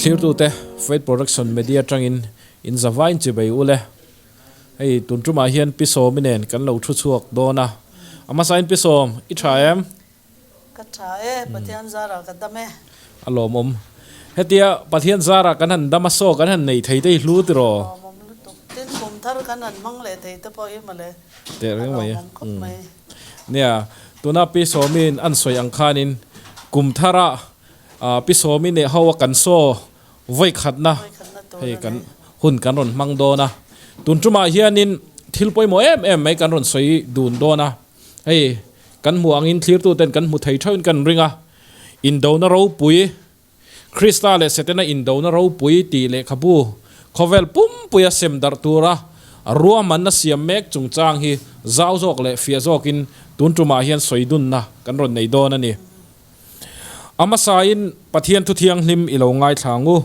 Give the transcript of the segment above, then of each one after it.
Thlirtute Faith Production Media atangin in zavain chibei ule. Hei tun tumah hian Pi Sawmi nen kan lo thu chhuak dawn a. A hmasain Pi Sawm, i tha em? Ka tha e, Pathian zarah ka dam e. A lawmawm. Hetia Pathian zarah kan han dam a, saw kan han nei thei te hi hlu tiraw? A lawmawm lutuk. Tin, kum thar kan han hmang leh thei te pawh hi mawle. Teh reng mai. A lawmawm khawp mai. Nia, tuna Pi Sawmi'n an sawi ang khanin kum tharah Pi Sawmi neh ho a kan saw Vawi khatna hei kan hun kan rawn hmang dawn a, tun tumah hianin thil pawimawh em em mai kan rawn sawi dun dawn a, hei kan hmuh angin thlirtuten kan hmu thei theuhin kan ring a, Indona ropui, Krista leh Setana indona ropui tih lehkhabu khawvel pumpuia sem darh tura ruahmanna siam mek chungchang hi zau zawk leh fiah zawkin tun tumah hian sawi dunna kan rawn nei dawn a ni. A hmasain Pathian Thu Thianghlim i lo ngaithla ang u.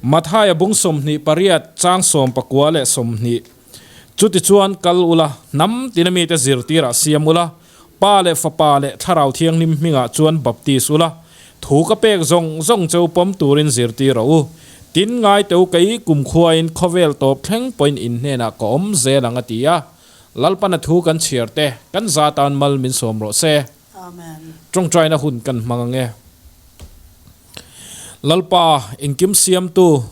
Mathaia bung 28 chang 19 leh 20, Chutichuan kal ula, hnam tina mite zirtirah siam ula, Pa leh Fapa leh Thlarau Thianghlim hmingah chuan baptis ula, thu ka pek zawng zawng cheu pawm turin zirtir rawh u. Tin ngai teu kei kumkhuain khawvel tawp thleng pawhin in hnenah ka awm zel ang a ti a. Lalpana thu kan chhiar te, kan za tan mal min sawm rawh se. Amen. Tawngtaina hun kan hmang ang e. Lalpa, engkim siamtu,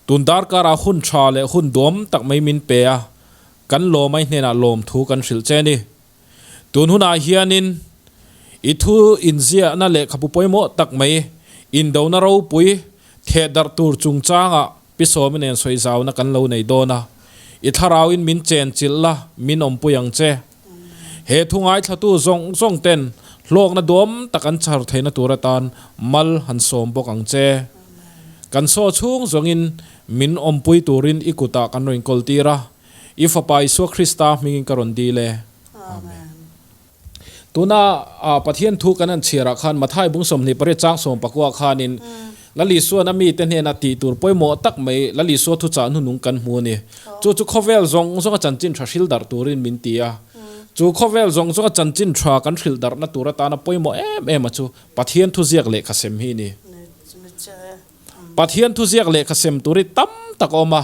tun darkar ah hun tha leh hun duam tak mai min pe a, kan lawm ai hnenah lawmthu kan hrilh che ni. Tun hunah hianin i thu inziahna lehkhabu pawimawh tak mai, indona ropui, thehdarh tur chungchangah Pi Sawmi nen sawizauna kan lo nei dawn a, i thlarauin min chenchilh la, min awmpui ang che. He thu ngaithlatu zawng zawng ten hlawkna duam tak an chhar theihna tur atan mal han sawm bawk ang che. Kan saw chhung zawngin min awmpui turin i kutah kan rawn inkawl tir a, i Fapa Isua Krista hmingin ka rawn dil e. Amen. Tuna Pathian thu kan han chhiarah khan Mathai bung 28 chang 19 khanin Lal Isuan a mite hnena tih tur pawimawh tak mai Lal Isua thuchah hnunung kan hmu a ni. Chu chu khawvel zawng zawnga chanchin tha hril darh turin min ti a. Chu khawvel zawng zawnga chanchin tha kan hrilh darhna tur atana pawimawh em em a chu Pathian thuziak lehkha sem hi a ni. Pathian thuziak lehkha sem tur hi tam tak a awm a.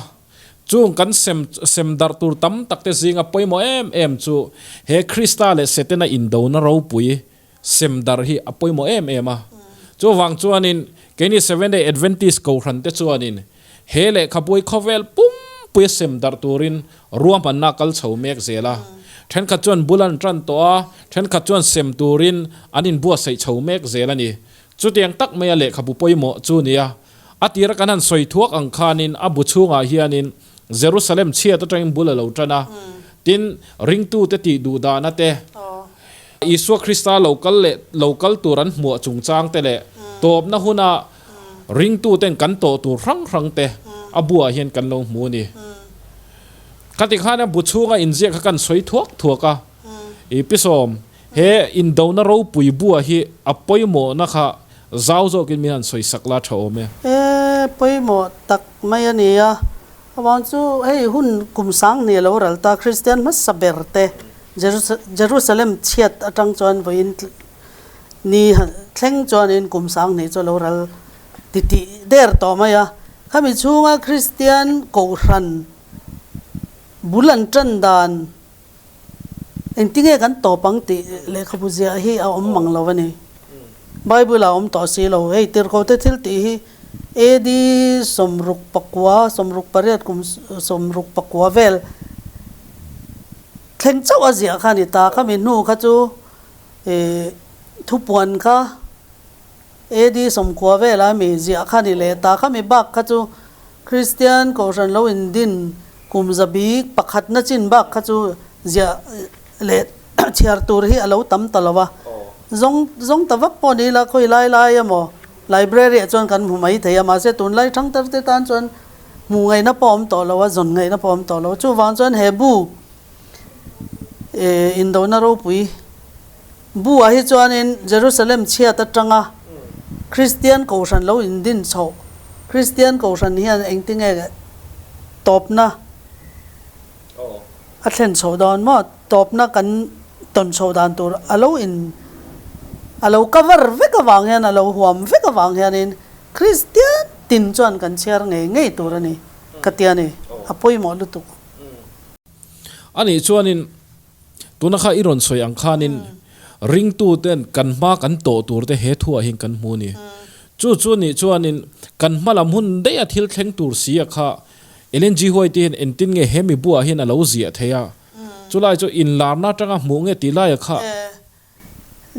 Chung kan sem sem darh tur tam tak te zinga pawimawh em em chu he Krista leh Setana indona ropui sem darh hi a pawimawh em em a. Chuvang chuanin keini Seventh Day Adventist Kohhran te chuanin he lehkhabui khawvel pumpuia sem darh turin ruahmanna kal chho mek zel a. Thenkhat chuan bul an tan tawh a, thenkhat chuan sem turin an inbuatsaih chho mek zel a ni. Chutiang tak maia lehkhabu pawimawh chu nia. A tira kan han sawi thuak ang khanin a bu chhungah hianin Jerusalem chhiat atangin bul a lo tan a, tin, ringtute tih duh dahna te, Isua Krista lo kal leh lo kal tur an hmuah chungchang te leh tawpna huna ringtuten kan tawh tur hrang hrang te a buah hian kan lo hmu a ni. Khati khan a bu chhunga inziak kha kan sawi thuak thuak a, i Pi Sawm, he indona ropui buah hi a pawimawhna kha Zau zawkin min han sawi sak la tha awm e. E, pawimawh tak mai a ni a. Avang chu hei hun kum sang hnih a lo ral ta, Kristian hmasa ber te Jerusalem chhiat atang chuan vawiin ni thleng chuanin kum sang hnih chu a lo ral titih der tawh mai a. Khami chhunga Kristian Kohhran bul an tan dan Engtinge kan tawp ang tih lehkhabu ziah hi a awm mang lo a ni. Bible ah a awm tawh si lo. Hei tirhkohte thil tih hi AD 69, 68 kum 64 vel thleng chauh a ziah kha a ni ta. Khami hnu kha chu ih thupuan kha AD 90 vel a mi ziah kha a ni leh ta. Khami bak kha chu Kristian Kohhran lo indin kum zabi pakhatna chin bak kha chu ziah leh chhiar tur hi a lo tam ta lo a. Zawng zawng ta vak pawh ni la khawi lai lai emaw library ah chuan kan hmu mai thei a, mahse tunlai thangtar te tan chuan hmu ngaihna pawh a awm tawh lo a, zawn ngaihna pawh a awm tawh lo. Chuvang chuan he bu eh indona ropui bu ah hi chuanin Jerusalem chhiat atanga Kristian Kohhran lo indin chhoh, Kristian Kohhran hian engtinge tawpna a thlen chhoh dawn maw? Tawpna kan tawn chhoh dan tur a lo in a lo cover vek avang hian, a lo huam vek avang hianin Kristian. tin chuan kan chhiar ngei ngei tur a ni ka ti a ni, a pawimawh lutuk. A nih chuanin tuna kha i rawn sawi ang khanin ringtuten kan hma kan tawh tur te he thuah hian kan hmu a ni. Chu chu nih chuanin kan hma lam hun daih a thil thleng tur si a kha Ellen G. White hian engtin nge he mi buah hian a lo ziah thei a, chulai chu inlarna atanga hmuh nge tih laia kha.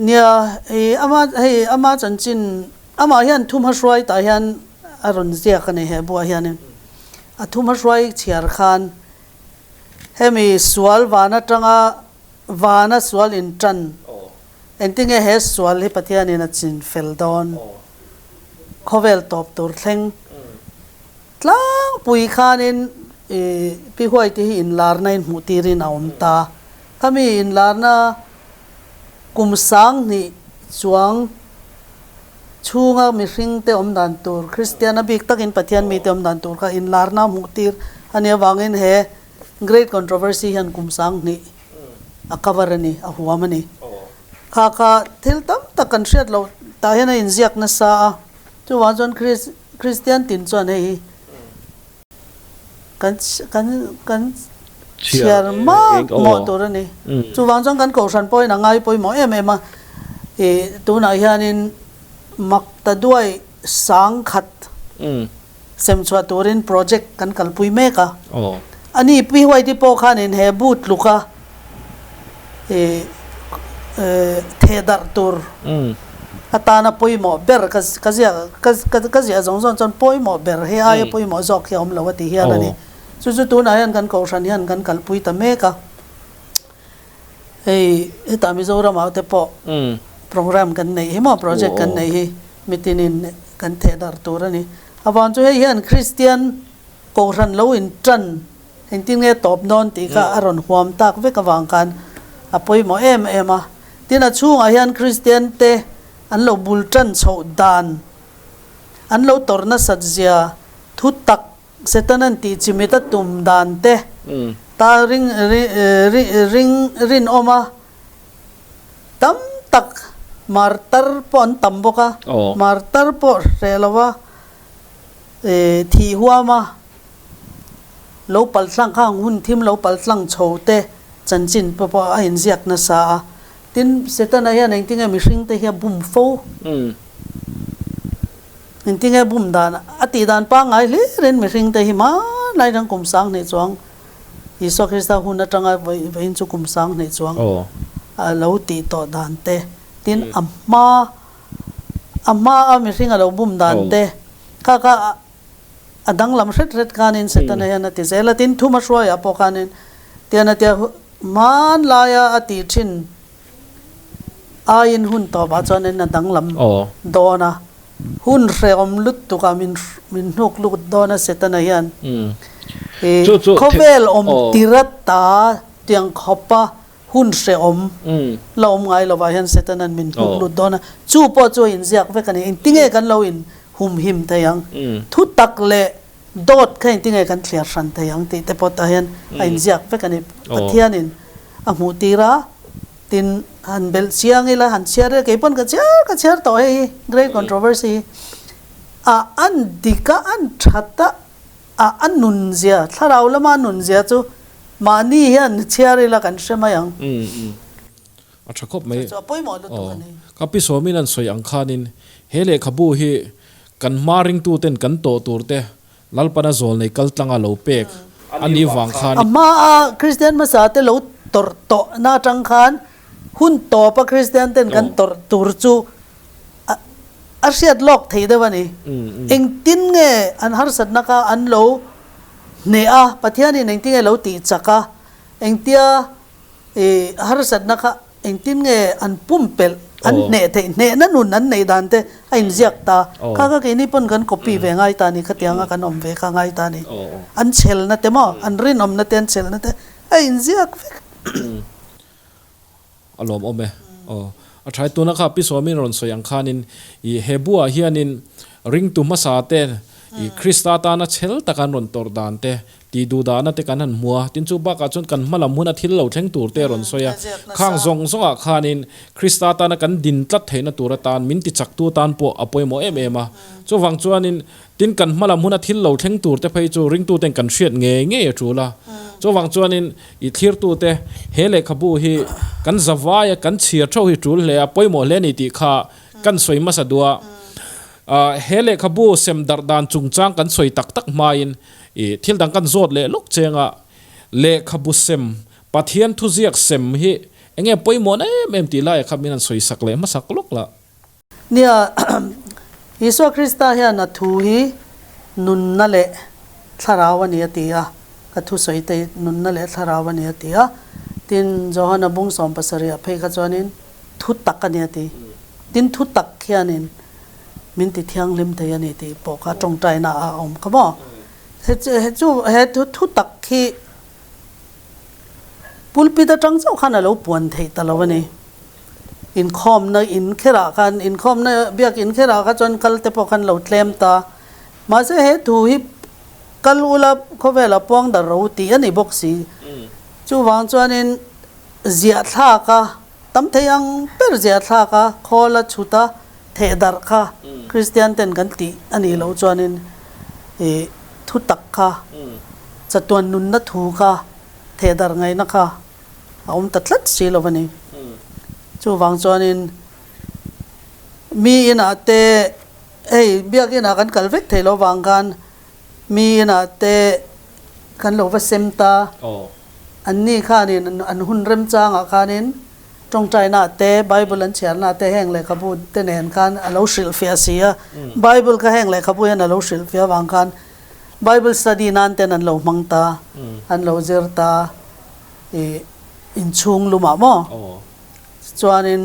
Nia, hei ama hei ama chanchin amah hian thumha hruai tah hian a rawn ziak a ni he buah hianin. A thumha hruai chhiar khan hemi sual van atanga vana sual intan engtinge he sual hi Pathianin a chin fel dawn khawvel tawp tur thleng Tlangpui khanin i Pi Huaite hi inlarna in hmuh tirin a awm ta. Khami inlarna kum 2000 chuang chhunga mihringte awm dan tur, Kristian a bik takin Pathian mite awm dan tur kha inlarna hmuh tir a nih avangin he Great Controversy hian kum 2000 a cover a ni, a huam a ni. Kha kha thil tam tak kan hriat loh tah hian a inziak nasa a. Chuvang chuan Kristian tin chuan hei hi kan kan kan chhiar mak mawh tur a ni. Chuvang chuan kan kohhran pawhin a ngai pawimawh em em a. Ih tunah hianin makta duai 10,000 sem chhuah turin project kan kalpui mek a. Ani Pi Huaiti pawh khanin he bu tluka ih theh darh tur atana pawimawh ber ka ka ziah ka ka ziah zawng zawng chuan pawimawh ber hei aia pawimawh zawk hi a awm lo a ti hial a ni. Chu chu tunah hian kan kohhran hian kan kalpui ta mek a. Hei hetah Mizoramah te pawh program kan neih hi maw project kan neih hi mitinin kan theh darh tur a ni. Avang chu hei hian Kristian kohhran lo in tan engtin nge tawp dawn tih kha a rawn huam tak vek avang khan a pawimawh em em a. Tin a chhungah hian Kristian te an lo bul tan chhoh dan an lo tawrh nasat zia thu tak Setanan tih chimit a tum dan te ta ring ring rinawm a tam tak martar pawh an tam bawk a, martar pawh hreh lo a thih huam a lo paltlang khang hun thim lo paltlang chho te chanchin pawh a inziak nasa a. Tin, Setana hian engtinge mihringte hi a bum fo? Engtinge bum dan a tih dan pangngai hlirin mihringte hi hmanlai atang kum 2000 chuang Isua Krista hun atanga vawiin chu kum 2000 chuang a lo tih tawh dan te, tin a hma a hma a mihring a lo bum dan te kha kha a danglam hret hret khanin Setana hian a ti zel a, tin thuma hruaiah pawh khanin tian a tia hmanlaia a tih thin aiin hun tawpah chuanin a danglam dawn a, hun hrehawm lutuk a min min hnuk lut dawn a Setana hian i khawvel awm tir ata tiang khawpa hun hrehawm la awm ngai lovah hian Setana'n min hnuk lut dawn a, chu pawh chu a inziak vek a ni. Engtinge kan lo in humhim thei ang? Thu tak leh dawt kha engtinge kan thliar hran thei ang tih te pawh tah hian a inziak vek a ni. Pathianin a hmuh tir a, tin han belh chiang ila, han chhiar ila, kei pawn ka chhiar ka chhiar tawh hei hi Great Controversy hi a an dik a, an that a, a a nunzia, thlarau lama a nunzia chu mahni hian chhiar ila kan hre mai ang. A tha khawp mai. Chu chu a pawimawh lutuk a ni. Ka pi Sawmin an sawi ang khanin he lehkhabu hi kan hma ringtuten kan tawh turte Lalpana zawl nei kal tlanga lo pek a nih vang khan. A hmaa Kristian hmasa te lo tawrh tawh na atang khan hun tawpa Kristian ten kan tawrh tur chu a hriat lawk thei deuh a ni. Engtin nge an harsatna kha an lo hneh a, Pathianin engtin nge lo tih chak a, engtia I harsatna kha engtin nge an pumpelh, an hneh theih, hnehna nun an neih dan te a inziak ta. Kha kha keini pawn kan copy ve ngai ta a ni, khatianga kan awm ve kha ngai ta a ni. An chhelna te maw, an rinawmna te, an chhelna te a inziak vek. A lawmawm e. Aw. A tha e, tuna kha Pi Sawmin rawn sawi ang khanin i he buah hianin ringtu hmasa te. I Krista tana chhel taka an rawn tawrh dan te, tih duh dahna te kan han hmu a, tin chu bakah chuan kan hma lam huna thil lo thleng tur te a rawn sawi a, khang zawng zawngah khanin Krista tana kan din tlat theihna tur atan min tichaktu atan pawh a pawimawh em em a. Chuvang chuanin tin kan hma lam huna thil lo thleng tur te phei chu ringtuten kan hriat ngei ngei a tul a. Chuvang chuanin i thlirtute he lehkhabu hi kan zavaia kan chhiar theuh hi tul hle a, pawimawh hle a ni tih kha kan sawi hmasa duh a. He lehkhabu sem darh dan chungchang kan sawi tak tak hmain I thil dang kan zawt leh lawk cheng a, lehkhabu sem, Pathian thuziak sem hi eng nge pawimawhna em em tih laiah kha min han sawi sak leh hmasak lawk lah. Nia, Isua Krista hian a thu hi nunna leh thlarau a ni a ti a, ka thusawi te hi nunna leh thlarau a ni a ti a, tin Johana bung 70 ah phei kha chuanin thu tak a ni a ti, tin thu tak hianin min ti thianghlim thei a ni tih pawh kha tawngtaina a awm kha maw? He chu he thu tak hi pulpit atang chauh khan a lo puan theih ta lo a ni. Inkhawmna in kherah khan inkhawmna biak in kherah kha chuan kal te pawh khan lo tlem ta. Mahse he thu hi kal ula khawvela puang dar ro tih a ni bawk si. Chuvang chuanin ziahthlak a Tam thei ang ber zia thlak a, khawl a chhut a, theh darh kha Kristian ten kan tih a nih loh chuanin ih thu tak kha, chatuan nunna thu kha theh darh ngaihna kha a awm ta tlat si lo a ni. Chuvang chuanin mi inah te hei biakinah kan kal vek thei lo vang khan mi inah te kan lo va sem ta. Anni khanin an hun remchangah khanin tawngtainaah te, Bible an chhiarnaah te heng lehkhabu te nen khan a lo hrilhfiah si a. Bible kha heng lehkhabu hian a lo hrilhfiah avang khan Bible study nan ten an lo hmang ta, an lo zir ta i inchhung lumah maw? Chuanin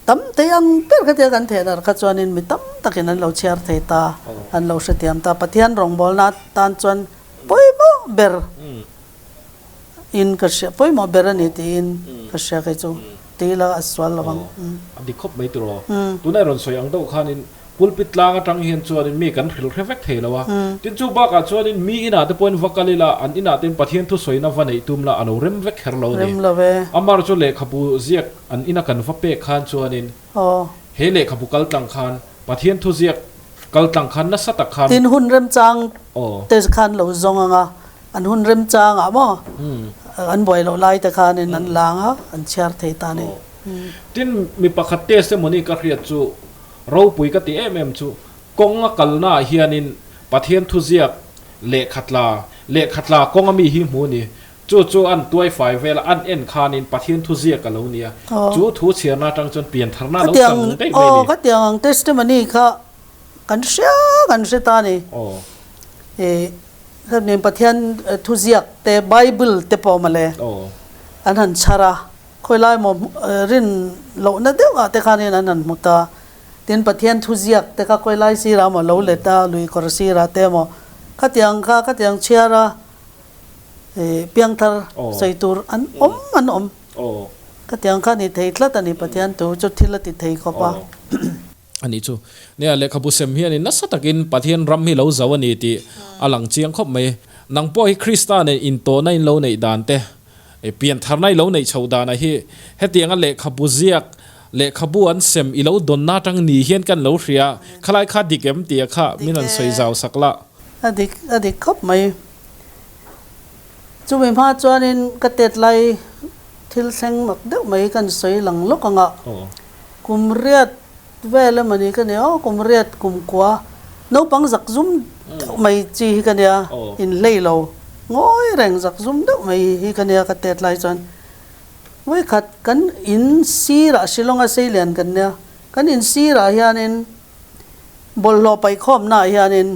tam thei ang ber kha tia kan theh darh kha chuanin mi tam takin an lo chhiar thei ta, an lo hrethiam ta. Pathian rawngbawlna tan chuan Pawimawh ber in ka hria, pawimawh ber a ni tiin ka hria kei chu ti ila a sual lo ang. A dik khawp mai tiraw. Tuna i rawn sawi ang deuh khanin pulpit tlang atang hian chuanin mi kan hrilh hre vek thei lo a. Tin chu bakah chuanin mi inah te pawhin va kal ila an inah te Pathian thusawina va neih tum la a lo rem vek kher lo a ni. Rem lo e. Amar chu lehkhabu ziak an ina kan va pek khan chuanin he lehkhabu kal tlang khan Pathian thuziak kal tlang khan nasa tak khan. Tin hun remchang te khan lo zawng ang a, an hun remchang ah maw an buai loh lai te khanin an lang a, an chhiar thei ta a ni. Tin mi pakhat test emawni ka hriat chu ropui ka ti em em chu kawng a kalna ah hianin Pathian thuziak lehkhatla lehkhatla kawng a mi hi hmu a ni. Chu chu an tuai fai vel a, an en khanin Pathian thu ziak a lo ni a, chu thu chhiarna atang chuan piantharna a lo chang daih mai a ni. Aw, khatiang ang testimony kha kan hria kan hre ta a ni. Ih, khatiang Pathian thu ziak te, Bible te pawh mawle an han chhar a, khawilai maw rin lohna deuh ah te khanin an han hmu ta. Tin, Pathian thu ziak te kha khawilai sirah maw lo let a, lui kawr sirah te maw, khatiang kha khatiang chhiar a, Piangthar sawi tur an awm an awm. Ka tiang kha ni thei tlat a ni Pathian thu chu thil a ti thei khawp a. A nih chu. Nia, lehkhabu sem hianin nasa takin Pathian ram hi lo zo a ni tih a lang chiang khawp mai. Nang pawh hi Krista nen intawhna in lo neih dan te, piantharna i lo neih chhoh danah hi hetianga lehkhabu ziak, lehkhabu an sem i lo dawnna atang ni hian kan lo hria. Khalai kha dik em tih a kha min rawn sawi zau sak la. A dik, a dik khawp mai. Chumi hma chuanin ka tet lai thil thleng mak deuh mai kan sawi lang lawk ang a, kum riat vel emaw ni ka nia aw, kum riat kum kua naupang zak zum deuh mai chi hi ka nia, inhlei lo ngawi reng zak zum deuh mai hi ka nia ka tet lai chuan vawikhat kan in sirah Shillong a seilian kan nia, kan in sirah hianin Bawlhhlawh paihkhawmnaah hianin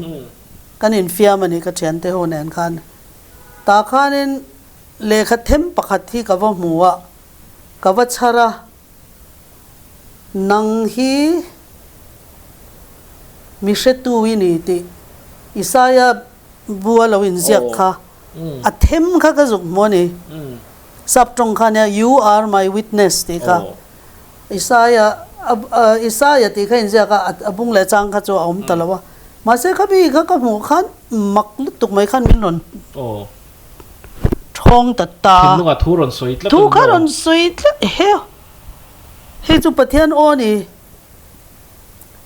kan infiam a ni ka thiante ho nen khan. Tah khanin lehkha them pakhat hi ka va hmu a, ka va chhar a, Nang hi mi hretu i ni tih Isaia bu a lo inziak kha a them kha ka zuk hmu a ni. Sap tawng kha nia You are my witness tih kha. Isaia Isaia tih kha inziak a, a bung leh chang kha chu a awm ta lo a. Mahse kha mi kha ka hmuh khan mak lutuk mai khan min rawn thawng ta ta. Thinlungah thu rawn sawi tlat Thu kha rawn sawi tlat heo. Hei chu Pathian aw a ni.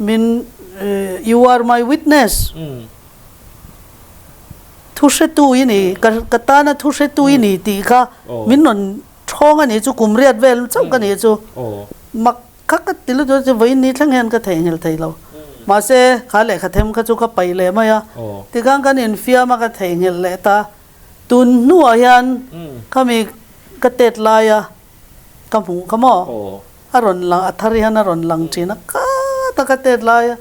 Min You are my witness. Thu hretu i ni, ka tana thu hretu i ni tih kha min rawn thawng a nih chu kum riat vel chauh ka nih chu. Mak kha ka ti lutuk a chu vawiin ni thleng hian ka theihnghilh thei lo. Mahse kha lehkha them kha chu ka paih leh mai a, tikhan kan infiam a ka theihnghilh leh ta. Tun hnuah hian khami ka tet laia ka hmuh kha maw? A rawn lang, a thar hian a rawn lang thin a, ka taka tet laia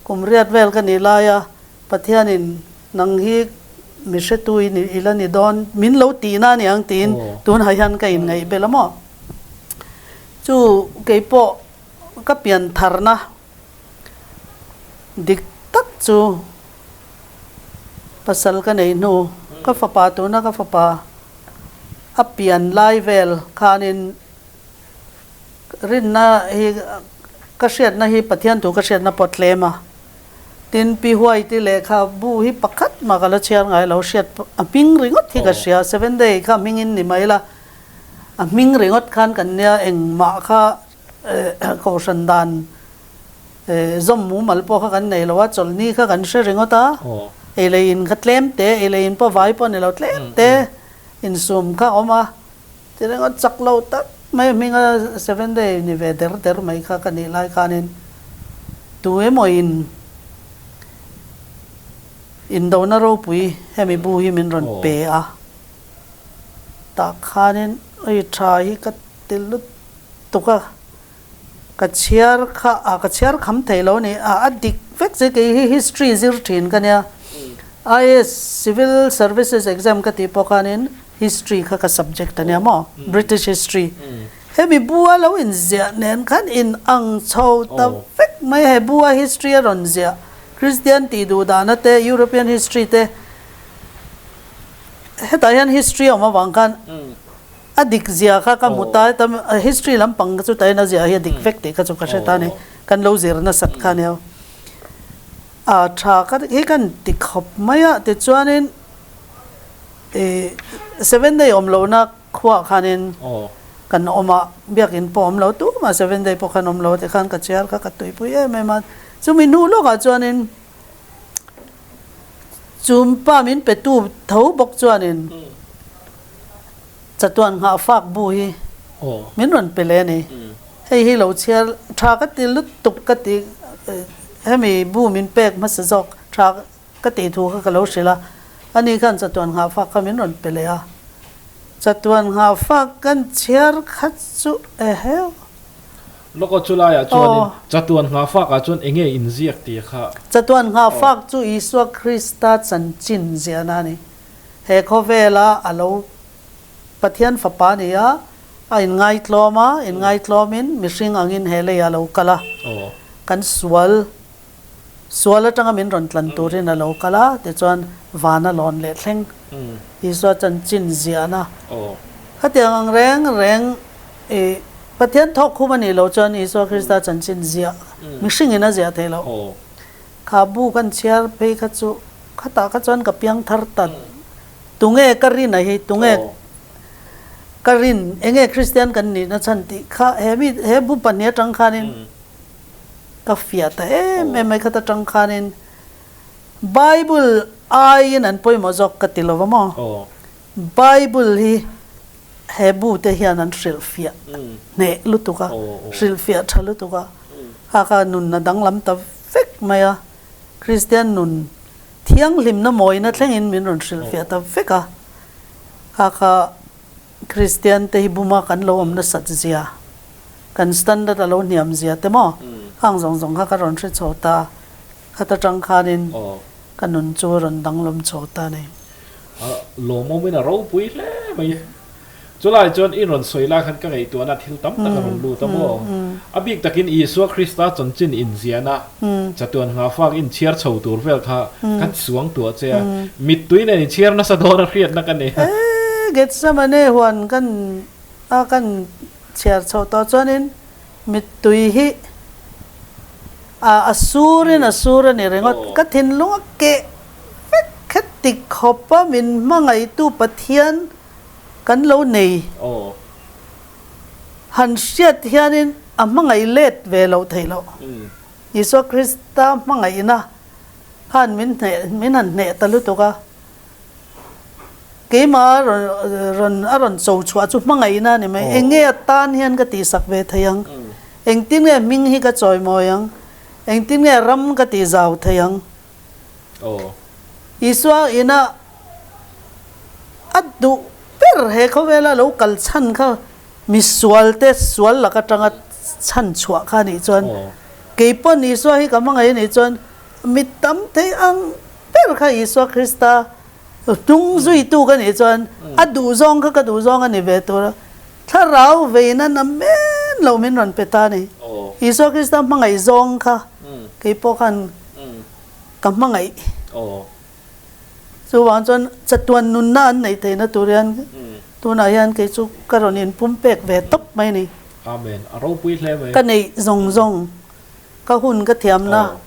kum riat vel ka nih laia Pathianin nang hi mi hretu i ni i la ni dawn min lo tihna a ni ang tiin tunah hian ka inngaih belh a maw? Chu keipawh ka pian tharna dik tak chu pasal ka nei hnu, ka fapa tuna ka fapa a pian lai vel khanin Rinna hi ka hriatna hi Pathian thu ka hriatna pawh tlem a, tin Pi Huaiti lehkha bu hi pakhat mah ka la chhiar ngai lo, hriat a hming ringawt hi ka hria, Seven Day kha hmingin ni mai la, a hming ringawt khan kan nia engmah kha kohhran dan zawm mumal pawh kha kan nei lo a, chawlhni kha kan hre ringawt a, ei leh in kha tlem te, ei leh in pawh vai pawh ni lo tlem te insum kha a awm a. Ti ringawt chak lo tak mai hminga Seven Day ni ve der der mai kha ka nih lai khanin tu emaw in indona ropui hemi bu hi min rawn pe a, tah khanin ui tha hi ka ti lutuk a, ka chhiar kha ah ka chhiar kham thei lo a ni a, a dik vek che kei hi history zir thin ka nia, IAS Civil Services exam ka tih pawh khanin History kha ka subject a nia maw? British history. Hemi bua lo inziah nen khan in ang chho ta vek mai he bua history a rawn ziah Christian tih duh dahna te European history te hetah hian history a awm avang khan a dik zia kha ka hmu ta heta history lampang chu tahin a ziah hi a dik vek tih kha chu ka hre ta a ni kan lo zir nasat kha nia a tha ka hi kan ti khawp mai a tichuanin I seven day awm lohna khuaah khanin kan awm a, biakin pawh awm lo tumah seven day pawh khan awm lo tikhan ka chhiar kha ka tuipui em em a. Chumi hnu lawkah chuanin chumpa min petu tho bawk chuanin chatuan nghah fak bu hi min rawn pe leh a ni. Hei hi lo chhiar tha ka ti lutuk ka ti hemi bu min pek hmasa zawk tha Ka tih thu kha ka lo hrilh a, ani khan chatuan nghahfak kha min rawn pe leh a. Chatuan nghahfak kan chhiar kha chu eheu. Lawk chu laiah chuanin chatuan nghahfakah chuan eng nge inziak tih kha. Chatuan nghahfak chu Isua Krista chanchin ziahna a ni. He khawvela a lo Pathian fapa ni a, a inngaitlawm a, inngaitlawmin mihring angin he leiah a lo kal a. Kan sual Sual atanga min rawn tlan turin a lo kal a, tichuan van a lawn leh thleng. Isua chanchin ziahna khatiang ang reng reng i Pathian thawk khum a nih loh chuan Isua Krista chanchin ziah mihringin a ziah theih loh. Kha bu kan chhiar phei kha chu khatah kha chuan ka piang thar ta tunge ka rin a hi tunge ka rin enge Kristian kan nihna chhan tih kha he mi he bu pahnih atang khanin Ka fiah ta em em mai khat atang khanin Bible aiin an pawimawh zawk ka ti lo va maw? Bible hi he bu te hian an hrilhfiah hneh lutuk a, hrilhfiah tha lutuk a, kha kha nun a danglam ta vek mai a, Kristian nun thianghlimna mawina thlengin min rawn hrilhfiah ta vek a, kha kha Kristian te hi buma kan lo awm nasat zia, kan standard a lo hniam zia te maw, khang zawng zawng kha ka rawn hre chho ta, khat atang khanin ka nun chu a rawn danglam chho ta a ni. Lawmawmin a ropui hle mai. Chulai chuan i rawn sawi lai khan ka ngaihtuahna thil tam tak a rawn lut a maw? A bik takin Isua Krista chanchin inziahna chatuan nghahfak inchhiar chho tur vel kha ka chuang tuah che a, mittui nen inchhiar nasa dawn a hriatna ka nei a. Gethsemane huan kan a kan chhiar chho tawh chuanin mittui hi. A surin a sur a ni ringawt. Ka thinlung a keh vek heti khawpa min hmangaihtu Pathian kan lo nei. Han hriat hianin a hmangaih let ve loh theih loh. Isua Krista hmangaihna khan min hneh min han hneh ta lutuk a. Keimah rawn a rawn cho chhuah chu hmangaihna a ni mai. Eng nge a tan hian ka tihsak ve thei ang? Engtin nge hming hi ka chawimawi ang? Engtin nge ram ka tihzau thei ang? Isua ina a duh ber he khawvela lo kal chhan kha misual te sual lak atanga chhan chhuah kha a nih chuan keipawn Isua hi ka hmangaih a nih chuan mi tam thei ang ber kha Isua Krista hnung zuitu ka nih chuan a duhzawng kha ka duhzawng a ni ve tur a, thlarau veina na men lo min rawn pe ta a ni. Isua Krista hmangaih zawng kha kei pawh khan ka hmangaih. Chuvang chuan chatuan nunna an neih theihna tur hian tunah hian kei chu ka rawn inpumpek ve tawp mai a ni. Amen. A ropui hle mai. Ka neih zawng zawng Ka hun ka thiamna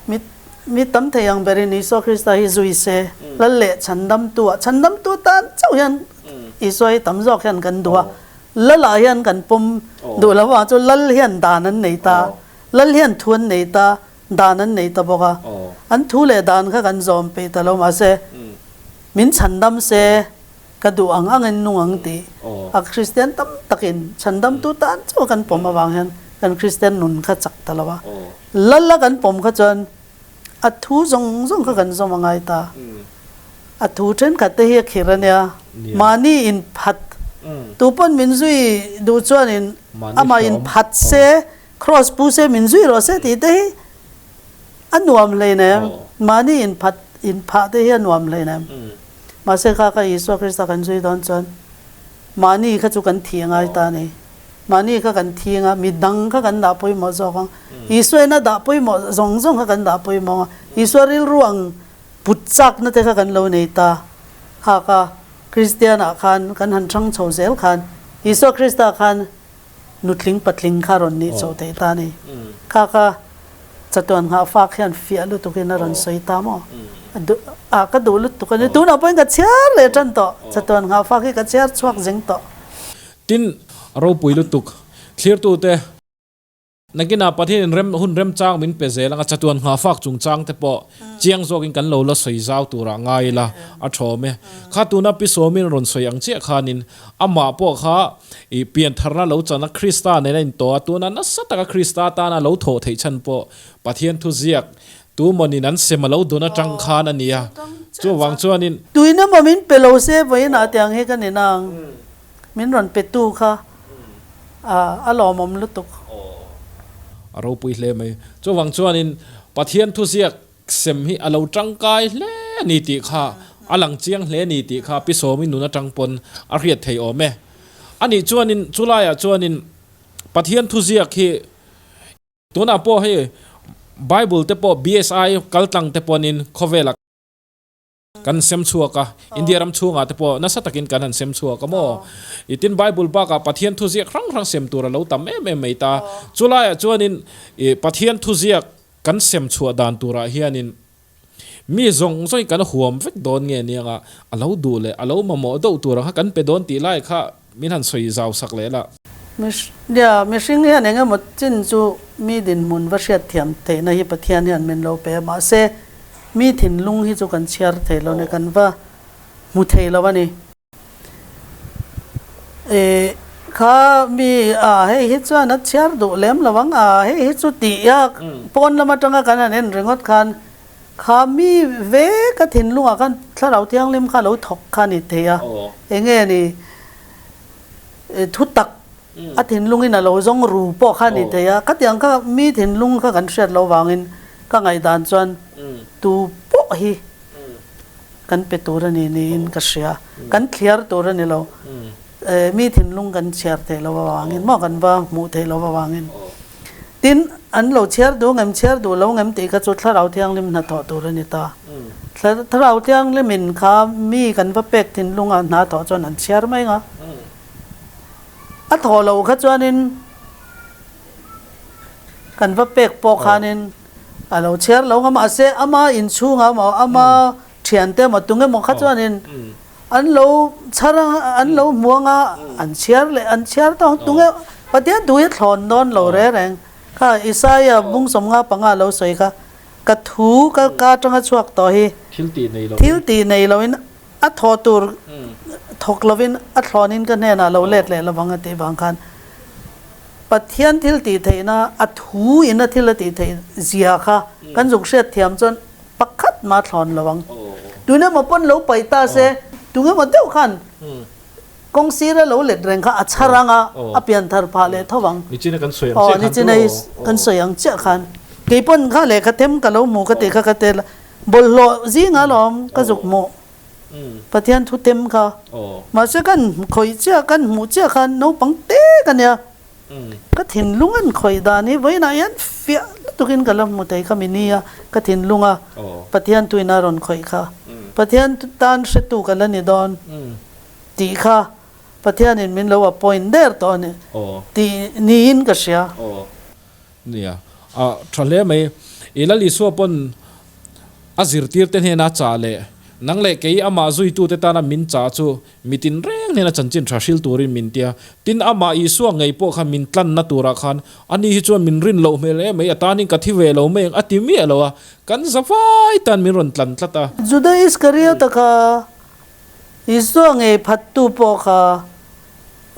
mi mi tam thei ang berin Isua Krista hi zui se, Lal leh chhandamtu ah, chhandamtu tan chauh hian Isua hi tam zawk hian kan duh a, Lal ah hian kan pawm duh lo avang chu Lal hian dan an nei ta, Lal hian thu an nei ta, dan an nei ta bawk a, an thu leh dan kha kan zawm peih ta lo mahse min chhandam se ka duh ang angin nung ang tih a Kristian tam takin chhandamtu tan chauh kan pawm avang hian kan Kristian nun kha chak ta lo a. Lal a kan pawm kha chuan a thu zawng zawng kha kan zawm a ngai ta. A thu thenkhat te hi a khir a nia, mahni inphat tu pawn min zui duh chuanin amah inphat se, cross pu se min zui rawh se tih te hi A nuam hleinem, mahni inphat inphah te hi a nuam hleinem. Mahse kha ka Isua Krista kan zui dawn chuan mahni kha chu kan thi angai ta a ni. Mahni kha kan thi anga mi dang kha kan dah pawimawh zawk ang. Isua in a dah pawimawh zawng zawng kha kan dah pawimawh ang a. Isua rilru ang put chakna te kha kan lo nei ta. Kha ka Kristian ah khan kan han hrang chho zel khan Isua Krista khan nutling patling kha rawn nih chauh theih ta a ni. Kha ka chatuan nghah fak hian fiah lutukin a rawn sawi ta maw? A ka duh lutuk a ni. Tunah pawhin ka chhiar leh tan tawh. Chatuan nghah fak hi ka chhiar chhuak zeng tawh. Tin, ropui lutuk thlirtute. Nakinah Pathianin rem hun remchang min pe zel anga chatuan nghahfak chungchang te pawh chiang zawkin kan lo la sawi zau turah ngai ila a thawm e. Kha tuna Pi Sawmin rawn sawi ang chiah khanin amah pawh kha i piantharna lo chana Krista nena intawh a, tuna nasa taka Krista tana lo thawh theih chhan pawh Pathian thuziak tumawnin an sem a lo dun atang khan a ni a. Chuvang chuanin. Tuina maw min pe lo se vawiinah tiang hi ka ni nang. Min rawn pe tu kha a lawmawm lutuk. A ropui hle mai. Chuvang chuanin Pathian thuziak sem hi a lo tangkai hle a ni tih kha a lang chiang hle a ni tih kha Pi Sawmi nun atang pawn a hriat thei awm e. Anih chuanin chulaiah chuanin Pathian thuziak hi tunah pawh hei Bible te pawh BSI kaltlang te pawnin khawvelah Kan sem chhuak a, India ram chhungah te pawh nasa takin kan han sem chhuak a maw? I tin Bible bakah Pathian thuziak hrang hrang sem tur a lo tam em em mai ta. Chulaiah chuanin i Pathian thuziak kan sem chhuah dan turah hianin mi zawng zawng hi kan huam vek dawn nge nianga a lo duh leh a lo mamawh deuh tur ang kha kan pe dawn tih lai kha min han sawi zau sak leh la. Nia, mihring hian eng emaw chin chu mi dinhmun va hriatthiam theihna hi Pathian hian min lo pe a, mahse mi thinlung hi chu kan chhiar thei lo ni, kan va hmu thei lo a ni. E, kha mi a hei hi chuan a chhiar duh lem lo ang a, hei hi chu tih a pawn lam atanga kan han en ringawt khan kha mi ve ka thinlungah khan Thlarau Thianghlim kha lo thawk kha a ni thei a, eng nge ni? Thu tak a thinlungin a lo zawng ru pawh kha a ni thei a, khatiang kha mi thinlung kha kan hriat loh vangin ka ngaihdan chuan tu pawh hi kan pe tur a ni niin ka hria, kan thliar tur a ni lo, mi thinlung kan chhiar theih loh avangin maw kan va hmuh theih loh avangin. Tin, an lo chhiar duh ngem chhiar duh lo ngem tih kha chu Thlarau Thianghlim hnathawh tur a ni ta. Thlarau Thianghlimin kha mi kan va pek thinlunga hna thawh chuan an chhiar mai nga. A thawh loh kha chuanin Kan va pek pawh khanin a lo chhiar lo nga mahse ama inchhungah emaw ama thiante emaw tunge maw kha chuanin an lo chhar anga an lo hmu anga an chhiar leh an chhiar tawh ang tunge Pathian thu hi a thlawn dawn lo reng reng kha Isaia bung 55 a lo sawi kha ka thu ka ka atanga chhuak tawh hi thil tih nei loin a thawh tur thawk lovin a thlawnin ka hnenah lo let leh lovang a tih vang khan Pathian thil tih theihna a thu in a thil a tih theih zia kha kan zuk hriat thiam chuan pakhat mah thlawn lo ang. Tun emaw pawn lo paih ta se, tung emaw deuh khan kawng sira lo let reng kha a chhar ang a, a pian thar phah leh tho ang. Aw, nichina i kan sawi ang chiah khan kei pawn kha lehkha them ka lo hmu ka tih kha ka tel a, bawlhhlawh zingah alawm ka zuk hmuh. Pathian thu tem kha. Mahse kan khawih chiah, kan hmuh chiah khan naupang te ka nia. Ka thinlung an khawih dan hi vawiinah hian fiah lutukin ka la hmu thei kha mi nia ka thinlunga Pathian thuin a rawn khawih kha. Pathian tan hretu ka la ni dawn tih kha Pathianin min lo appoint der tawh a ni tih niin ka hria. Nia, a tha hle mai. I Lal Isua pawn a zirtirte hnena chah leh nang leh kei amah zuitute tana min chah chu mitin reng hnena chanchin tha hril turin min tia. Tin, amah Isua ngei pawh kha min tlanna turah khan ani hi chuan min rin loh hmel em mai, a tanin ka thi ve lo mai ang a ti miah lo a, kan zavai tan min rawn tlan tlat a. Juda Iskariota kha Isua ngei phattu pawh kha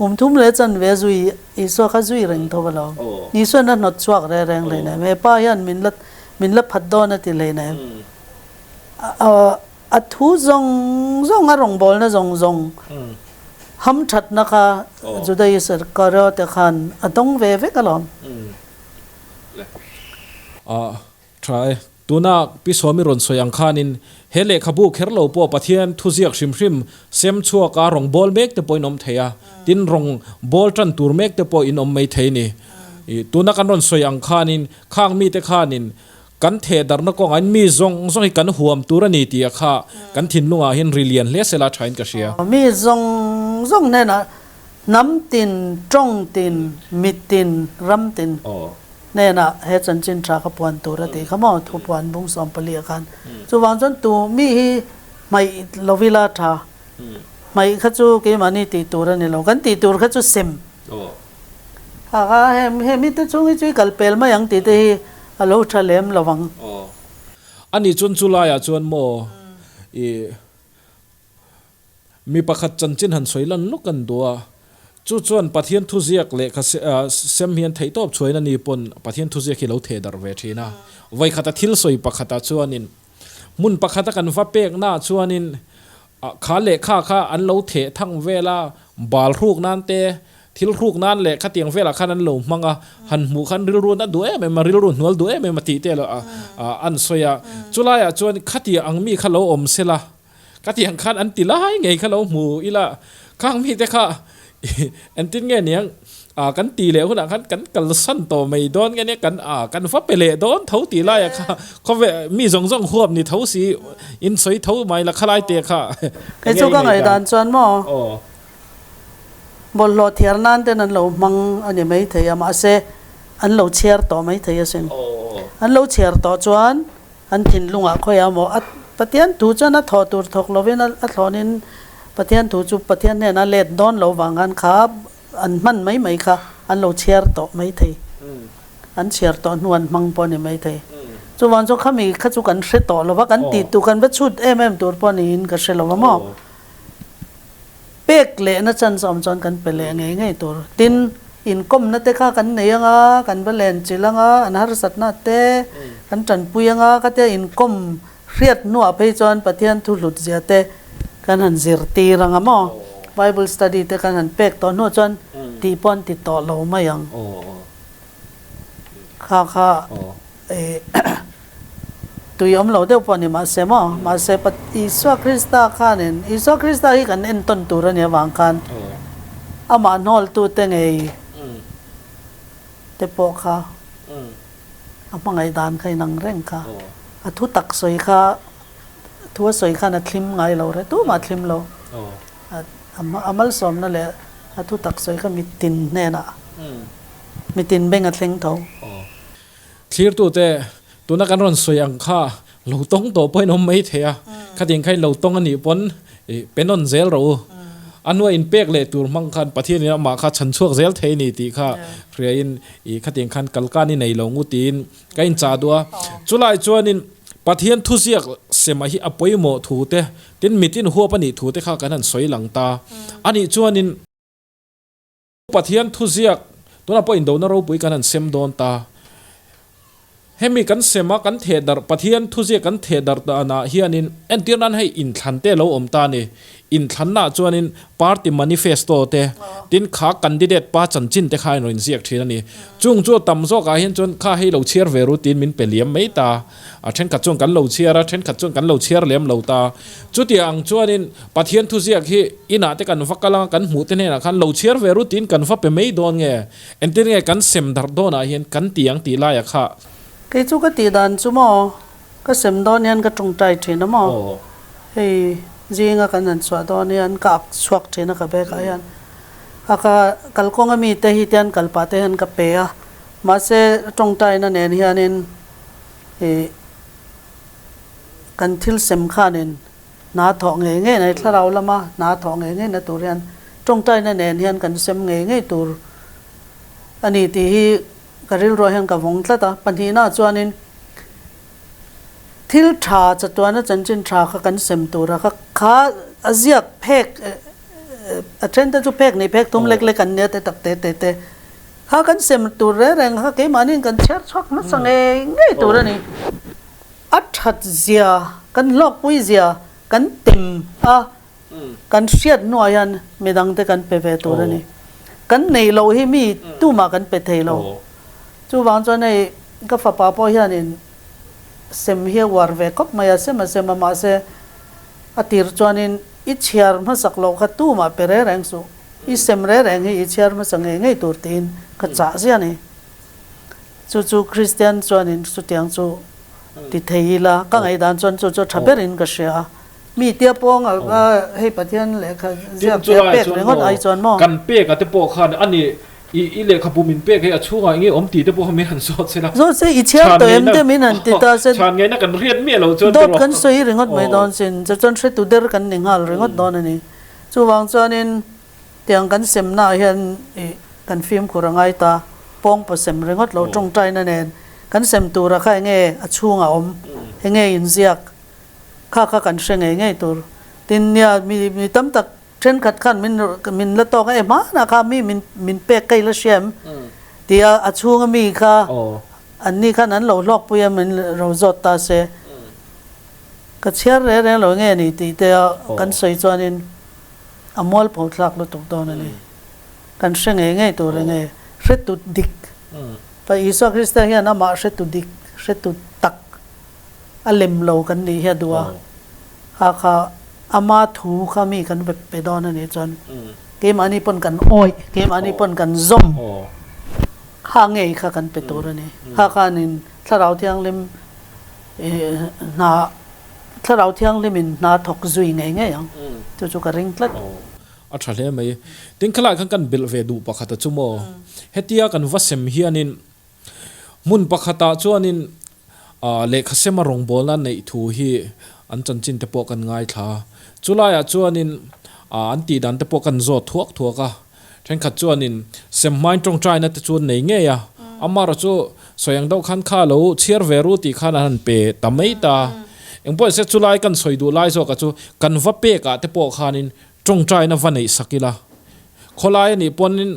Kum thum leh chanve zui Isua kha zui reng tho a lo. Isua'n a hnawt chhuak reng reng hlei nem. He pa hian min la min la phat dawn a ti hlei nem. A thu zawng zawng a rawngbawlna zawng zawng ham thatna kha Juda Iskariote khan a dawng ve vek alawm. Tha e. Tuna Pi Sawmi rawn sawi ang khanin he lehkhabu kher lo pawh Pathian thuziak hrim hrim sem chhuaka rawn bawl mek te pawh in awm thei a, tin rawn bawl tan tur mek te pawh in awm mai thei a ni. Tuna kan rawn sawi ang khanin khang mite khanin kan theh darhna kawngah in mi zawng zawng hi kan huam tur a ni tih a kha kan thinlungah hian ri lian hle sela thain ka hria. Mi zawng zawng hnenah hnam tin, tawng tin, mi tin, ram tin. Hnenah he chanchin tha kha puan tur a tih kha maw thu puan bung 14 ah khan. Chuvang chuan tu mi hi hmaih lo ila tha. Hmaih kha chu keimahni tih tur a ni lo. Kan tih tur kha chu sem. Kha kha he mite chung hi chu i kal pel mai ang tih te hi a lo tha lem lo ang. Ani chuan chu laiah chuan maw i Mi pakhat chanchin han sawi lan lawk an duh a, chu chuan Pathian thuziak lehkha sem hian theihtawp chhuain a ni pawn Pathian thuziak hi lo theh darh ve thin a. Vawikhat a thil sawi pakhatah chuanin hmun pakhata kan va peknaah chuanin kha lehkha kha an lo theh thang vel a, bal hruk nan te, thil hruk nan leh khatiang velah khan an lo hmang a, han hmuh khan rilru an duh em em a, rilru hnual duh em em a tih te an sawi a. Chulaiah chuan khatiang ang mi kha lo awm sela. Ka tiang khan an ti lai ngei kha lo hmu ila, khang mite kha engtin nge niang kan ti leh hunah khan kan kalsan tawh mai dawn nge nia kan kan va pe leh dawn tho tih laia kha khawvel mi zawng zawng huap ni tho si in sawi tho mai la khalai te kha Kei chu ka ngaihdan chuan maw bawlhhlawh thiar nan ten an lo hmang a ni maithei a mahse an lo chhiar tawh maithei asin an lo chhiar tawh chuan An thinlungah khawiah maw a Pathian thu chuan a thawh tur thawk lovin a thlawnin Pathian thu chu Pathian hnenah let dawn lo vang khan kha an hman mai mai kha an lo chhiar tawh mai thei. An chhiar tawh hnu an hmang pawh a ni mai thei. Chuvang chu khami kha chu kan hre tawh lo va, kan tih tur kan va chhut em em tur pawh niin ka hre lo va maw. Pek lehna chance awm chuan kan pe leh ngei ngei tur. Tin, inkawmna te kha kan nei anga, kan va len chilh anga, an harsatna te kan tanpui anga, khatia inkawm hriat hnuah phei chuan Pathian thu hlut zia te kan han zirtir anga maw? Bible study te kan han pek tawh hnuah chuan tih pawh an ti tawh lo mai ang. Kha kha Tui awm lo deuh pawh a ni mahse maw? Mahse Isua Krista khanin, Isua Krista hi kan entawn tur a nih avang khan amah hnawltute ngei te pawh kha a hmangaih dan kha inang reng kha. A thu tak sawi kha, thu a sawi khan a thlim ngai lo re, tumah a thlim lo. A malsawmna leh a thu tak sawi kha mitin hnenah, mitin beng a thleng tho. Thlirtute, tuna kan rawn sawi ang kha lo tawng tawh pawhin awm mai thei a, khatiang kha in lo tawng a nih pawn i pe nawn zel rawh u. A hnua inpek leh tur hmang khan Pathianin amah kha chhan chhuak zel thei a ni tih kha hriain i khatiang khan kalkan i nei lo ngu tiin ka inchah duh a. Chulai chuanin Pathian thuziak sema hi a pawimawh thu te, tin mitin huap a nih thu te kha kan han sawi lang ta a nih chuanin, Pathian thuziak, tunah pawh indona ropui kan han sem dawn ta. Hemi kan sem a, kan theh darh, Pathian thuziak kan theh darh danah hianin entir nan hei inthlan te lo awm ta a ni. Inthlannaah chuanin party manifesto te, tin kha candidate pa chanchin te kha a rawn inziak thin a ni. Chung chu tam zawkah hian chuan kha hei lo chhiar ve ru tiin min pe liam mai ta. A thenkhat chuan kan lo chhiar a, thenkhat chuan kan lo chhiar lem lo ta. Chutiang ang chuanin Pathian thuziak hi inah te kan va kal anga kan hmuh te hnenah khan lo chhiar ve ru tiin kan va pe mai dawn nge? Engtin nge kan sem darh dawnah hian kan ti ang tih laiah kha? Kei chu ka tih dan chu maw, ka sem dawn hian ka tawngtai thin a maw? Hei zinga kan han chhuah dawn hian ka ak chhuak thin a ka bag ah hian. A ka kalkawnga mite hi tian kalpah te hian ka pe a, mahse tawngtaina nen hianin Ih kan thil sem khanin hna thawh ngei ngei na thlarau lama hna thawh ngei ngei na tur hian tawngtaina nen hian kan sem ngei ngei tur a ni tih hi ka rilruah hian ka vawng tlat a. Pahnihna chuanin thil tha chatuana chanchin tha kha kan sem tur a kha kha a ziak phek a then te chu phek nei phek thum lek lek an nia te tak te te te. Kha kan sem tur reng reng kha keimahniin kan chhiar chhuak hmasa ngei ngei tur a ni. A that zia, kan hlawkpui zia kan tem a, kan hriat hnuah hian midangte kan pe ve tur a ni. Kan neih loh hi mi tumah kan pe thei lo. Chuvang chuan hei ka fapa pawh hianin sem hi a uar ve khawp mai a, sem a sem a mahse a tir chuanin i chhiar hmasak loh kha tumah pe reng reng suh. I sem reng reng hi i chhiar hmasa ngei ngei tur tiin ka chah zia a ni. Chu chu Kristian chuanin chutiang chu ti thei ila, ka ngaihdan chuan chu chu tha berin ka hria a. Mi tia pawng a hei Pathian lehkha ziak te a pek ringawt ai chuan maw? Kan pek a te pawh khan a ni i i lehkhabu min pek hei a chhungah enge awm tih te pawh kha min han zawt se la. Zawt se i chhiar tawh em te min han ti ta se. Chhan ngaihna kan hriat miah loh chuan dawt kan sawi ringawt mai dawn sin. Chu chuan hretu der kan ni nghal ringawt dawn a ni. Chuvang chuanin tiang kan semnaah hian ih kan fimkhur a ngai ta, pawngpaw sem ringawt lo tawngtaina nen kan sem tura kha enge a chhungah awm, enge inziak kha kha kan hre ngei ngei tur. Tin nia mi mi tam tak thenkhat khan min min la tawk a, e hmanah kha mi min min pek ka ila hria em tia a chhunga mi kha anni khan an lo hlawkpui a min ro zawt ta se. Ka chhiar reng reng lo nge ni tih te a kan sawi chuanin a mualpho thlak lutuk dawn a ni. Kan hre ngei ngei tur enge hretu dik Pa Isua Krista hian amah hretu dik, hretu tak a lem lo kan nih hi a duh a, kha kha ama thu kha mi kan ve pe dawn a nih chuan keimahni pawn kan awih, keimahni pawn kan zawm kha ngei kha kan pe tur a ni. Kha khanin Thlarau Thianghlim Hna Thlarau Thianghlimin hna thawk zui ngei ngei ang. Chu chu ka ring tlat. A tha hle mai. Tin khalai khan kan belh ve duh pakhat a chu maw. Hetia kan va sem hianin hmun pakhatah chuanin lehkha sema rawngbawlna neih thu hi an chanchin te pawh kan ngaithla a. Chulaiah chuanin an tih dan te pawh kan zawt thuak thuak a. Thenkhat chuanin sem hmain tawngtaina te chu an nei ngei a, amaherawh chu sawi ang deuh khan kha lo chhiar ve ru tih khan an han pe ta mai ta. Engpawh se chulai kan sawi duh lai zawkah chu kan va pekah te pawh khanin tawngtaina va neih sak ila. Khawlai a nih pawnin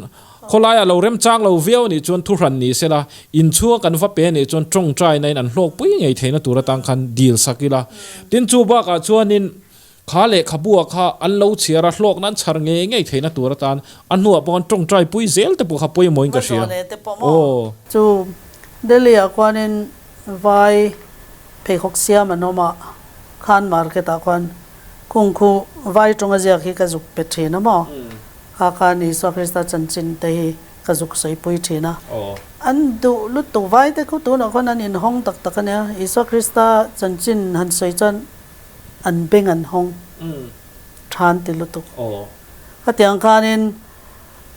khawlaiah lo remchang lo viau a nih chuan thuhran ni sela, inchhunga kan va pe a nih chuan tawngtaina in an hlawkpui ngei theihna tur atang khan dil sak ila. Tin chu bakah chuanin Kha lehkhabua kha an lo chhiar a, hlawkna an chhar ngei ngei theihna tur atan a hnuah pawh an tawngtai pui zel te pawh kha pawimawhin ka hria. Aw. Chu Delhi-ah khuanin vai pheikhawk siam an awm a, khan market-ah khuan khung khu vai tawnga ziak hi ka zuk pe thin a maw? Kha khan Isua Krista chanchin te hi ka zuk sawipui thin a. An duh lutuk vai te khu tunah khuan an inhawng tak tak a nia, Isua Krista chanchin han sawi chuan an beng an hawng than ti lutuk. Khatiang khanin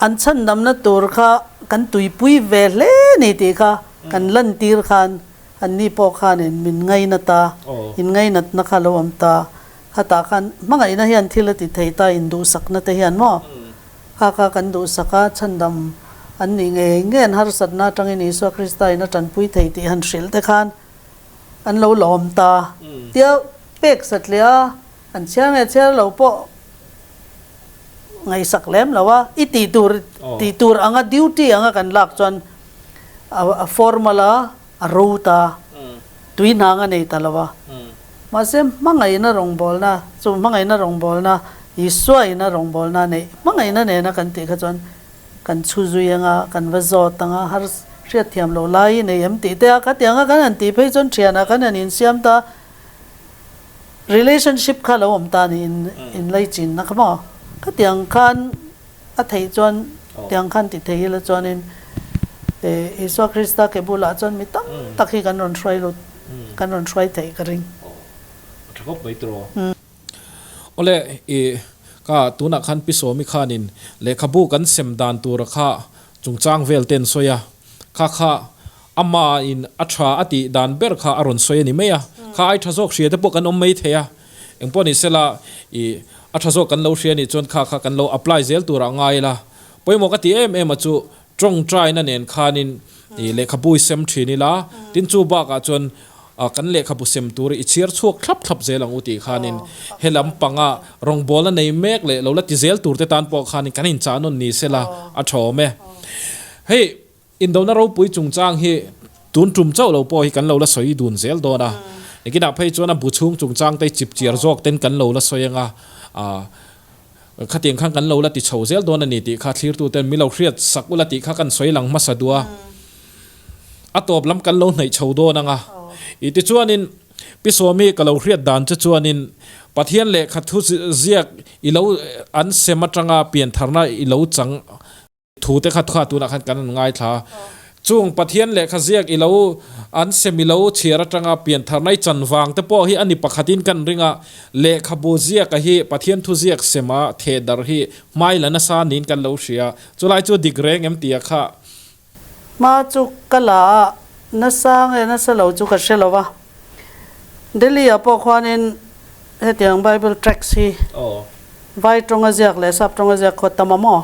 an chhandamna tur kha kan tuipui ve hle ni tih kha. kan lantir khan anni pawh khanin min ngainat a, inngainatna kha a lo awm ta. Khatah khan hmangaihna hian thil a ti thei ta, induhsakna te hian maw? Kha kha kan duhsak a, chhandam an nih ngei ngei an harsatna atangin Isua Krista in a tanpui thei tih han hrilh te khan an lo lawm ta. Tia pek satliah a, an chhiar nge chhiar lo pawh ngaihsak lem lo a, i tih tur tih tur anga duty anga kan lak chuan a formal a, a ro ta, tui hnang a nei ta lo a. Mahse hmangaihna rawngbawlna, chu hmangaihna rawngbawlna, Isua ina rawngbawlna neih hmangaihna nena kan tih kha chuan kan chhu zui anga, kan va zawt anga, har hriat thiam loh lai i nei em tih te a, khatianga kan han tih phei chuan thianah kan han insiam ta, relationship kha lo awm ta a ni, inlaichinna kha maw? Khatiang khan A theih chuan tiang khan ti thei ila chuanin Isua Krista ke bulah chuan mi tam tak hi kan rawn hruai lut, kan rawn hruai theih ka ring. A tha khawp mai tiraw. Awle i ka tunah khan Pi Sawmi khanin lehkhabu kan sem dan tura kha chungchang vel te an sawi a, kha kha ama in a tha a tih dan ber kha a rawn sawi a ni mai a, kha ai tha zawk hria te pawh kan awm mai thei a. Engpawh ni sela i a tha zawk kan lo hria nih chuan kha kha kan lo apply zel turah ngai ila. Pawimawh ka ti em em a chu tawngtaina nen khanin i lehkhabu i sem thin ila, tin chu bakah chuan kan lehkhabu sem tur i chhiar chhuak thlap thlap zel ang u tih khanin he lam panga rawngbawlna nei mek leh lo la ti zel tur te tan pawh khanin kan inchah nawn ni sela a tha awm e. Hei. Indona ropui chungchang hi tun tum chauh lo pawh hi kan lo la sawi dun zel dawn a, nikinah phei chuan a bu chhung chungchang te chip chiar zawk ten kan lo la sawi anga, khatiang khan kan lo la ti chho zel dawn a ni tih kha thlirtu ten mi lo hriat sak ula tih kha kan sawi lang hmasa duh a, a tawp lam kan lo hnaih chho dawn anga. I tichuanin Pi Sawmi ka lo hriat dan che chuanin Pathian lehkha thu ziak i lo an sem atanga piantharna i lo chang Thu te kha kha tunah khan kan an ngaithla a. Chung Pathian lehkha ziak i lo an sem i lo chhiar atanga piantharna i chan vang te pawh hi a ni pakhatin kan ring a, lehkhabu ziaka hi Pathian thu ziak sema theh darh hi hmai la nasa niin kan lo hria. Chulai chu dik reng em tia kha. Hma chu ka la a, nasa nge nasa lo chu ka hre lo va. Delhi ah pawh khuanin hetiang Bible tracts hi Vai tawnga ziak leh sap tawnga ziak khaw tam a maw?